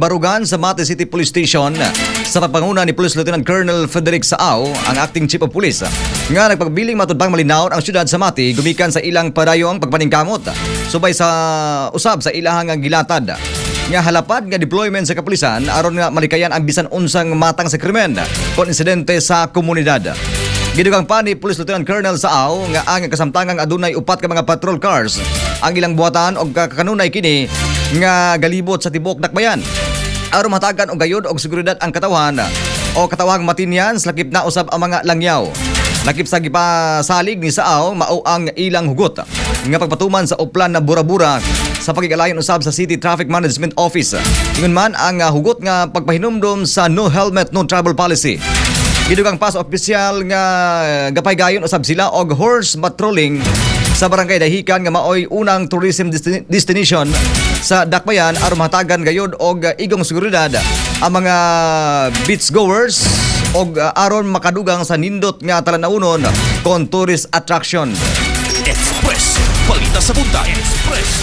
Barugan sa Mati City Police Station sa pagpanguna ni Police Lieutenant Colonel Frederick Saao, ang acting chief of police, nga nagpagbiling matud pang malinawon ang syudad sa Mati gumikan sa ilang padayong pagpaningkamot subay sa usab sa ilahang gilatad nga halapad nga deployment sa kapulisan aron nga malikayan ang bisan unsang matang sa krimen kon insidente sa komunidad. Gidugang pa ni Police Lieutenant Colonel Saao nga ang kasamtangang adunay upat ka mga patrol cars ang ilang buhatan og kanunay kini nga galibot sa tibok Dakbayan aron matagan og gayod og seguridad ang katawhan o katawhang Matinians, lakip na usab ang mga langyaw. Lakip sa gipasalig ni Saao, mao ang ilang hugot nga pagpatuman sa Oplan na Bura-Bura sa pagkikalayon usab sa City Traffic Management Office. Ingon man ang hugot nga pagpahinumdom sa no helmet, no travel policy. Gidugang pa sa opisyal nga gapaygayon usab sila og horse patrolling sa Barangay Dahican nga maoy unang tourism destination sa Dakbayan aron mahatagan gayod og igong seguridad ang mga beachgoers og aron makadugang sa nindot nga talan-awnon kon tourist attraction. Express. Balita sa buntag. Express.